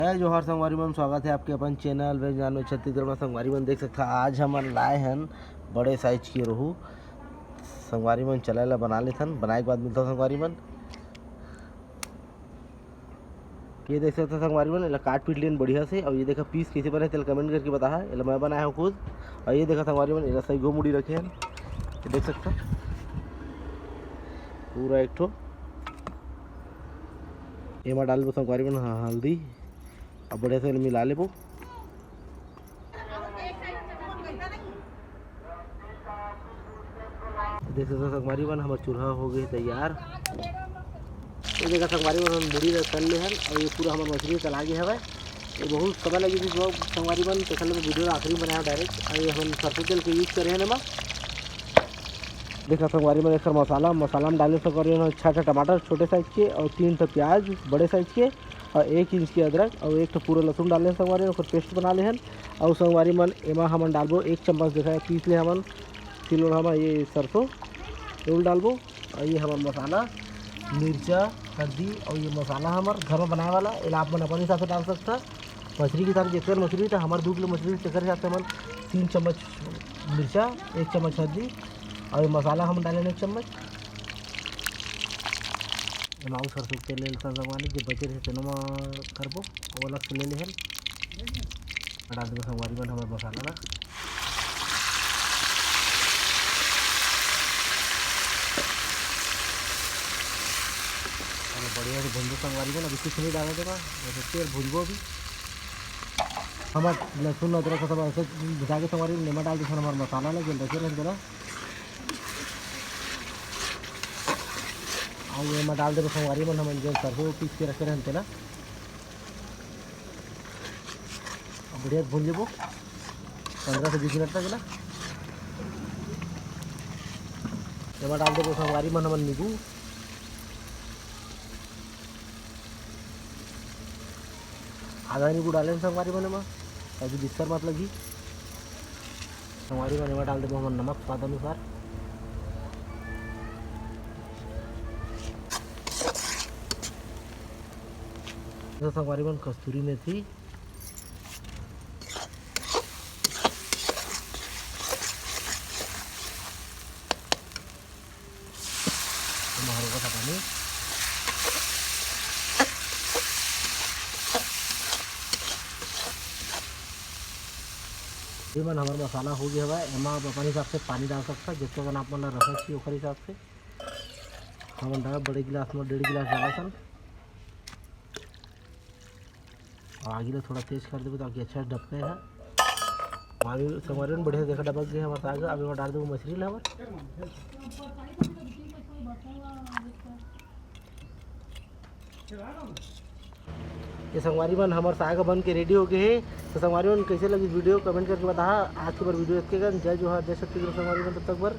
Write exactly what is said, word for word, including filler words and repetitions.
जय जोहार संगवारी मन, स्वागत है आपके अपन channel veg non veg Chhattisgarh में। संगवारी मन देख सकता, आज हमन लाए हन बड़े साइज के रोहू। संगवारी मन चला ला बना लेथन, बनाए के बाद मिलता संगवारी मन। ये देख सकता संगवारी मन, एला काट पीट लेन बढ़िया से। और ये देखा पीस कैसे बने, तेला कमेंट करके बताहा। एला मैं बनाया हूँ खुद। और ये देखा संगवारी मन, एला सही गो मुड़ी रखे हन, ये देख सकता पूरा एक ठो। एमा डालबो संगवारी मन, हाँ, हल्दी। अब बढ़िया से मिला लेबो। देख सकता संगवारी मन, हमर चूल्हा हो गए तैयार। ये देखा संगवारी मन, हम मुड़ी ला तल ले हन और ये पूरा हमर मछली तला गए हवय। ये बहुत समय लगी थी जो संगवारी मन, तेकर ले मैं वीडियो ला आखिरी में बनाया डायरेक्ट। और ये हम सरसों तेल के यूज करे हैं एमा। देखा संगवारी मन, एकर मसाला, मसाला में डाले संगवारी मन, छह ठा टमाटर छोटे साइज के और तीन ठा प्याज बड़े साइज के और एक इंच के अदरक और एक ठो पूरा लहसुन डाले हैं संगवारी, ओकर पेस्ट बना ले हन। और संगवारी मन, एमा हमन डालबो एक चम्मच, देखा पीस ले हमन सिलौन, हमन ये सरसों तेल डालबो। और ये हमर मसाला, मिर्चा, हल्दी और ये मसाला हमर घर में बनाए वाला, एला आप मन अपन हिसाब से डाल सकता। मछली के हिसाब से, जेकर मछली तो हमर दू किलो मछली, तेकर हिसाब से हमन तीन चम्मच मिर्चा, एक चम्मच हल्दी और ये मसाला हम डाले एक चम्मच। एमा अउ सरसों के तेल ले लेथन संगवारी, जे बचे रहे तेनो म करबो, वो अलग से ले लेहन। डाल देबो संगवारी मन हमर मसाला ला। अरे बढ़िया से भूंजो संगवारी मन, अभी कुछ नहीं डाला देबा, बस तेल भूंजबो अभी। हमर लहसुन अदरक सब ऐसे भुजा के संगवारी मन, एमा डाल देथन हमर मसाला ला, जेन रखे रहन तेला। अउ एमा डाल देबो संगवारी मन, हमन जेन सरसों पीस के रखे रहन तेला। अब बढ़िया से भून लेबो पंद्रह से बीस मिनट तक ना। एमा डाल देबो संगवारी मन हमन नींबू। आधा नींबू डाले संगवारी मन एमा, ताकि बिस्तर मत लगी। संगवारी मन एमा डाल देबो हमन नमक स्वाद अनुसार। तो संगवारी मन कस्तूरी मेथी, हल्का सा पानी। ये मन हमर मसाला हो गया हवय, एमा आप अपन हिसाब से पानी डाल सकता, जितने कन आप मन ला रखना चाहिए ओकर हिसाब से। हमन डालब बड़े गिलास में डेढ़ गिलास डाला सन। और आगी ला थोड़ा तेज कर देबो ताकि अच्छा डबके है। आगी संगवारी मन बढ़िया देखा डबक गए हमर साग। अब एमा डाल देबो मछली ला हमर। ये संगवारी मन हमर साग बन के रेडी हो गए हे। तो संगवारी मन कैसे लगी वीडियो कमेंट करके बताहा। आज के बर वीडियो इतके कन। जय जोहार, जय छत्तीसगढ़ संगवारी मन, तब तक बर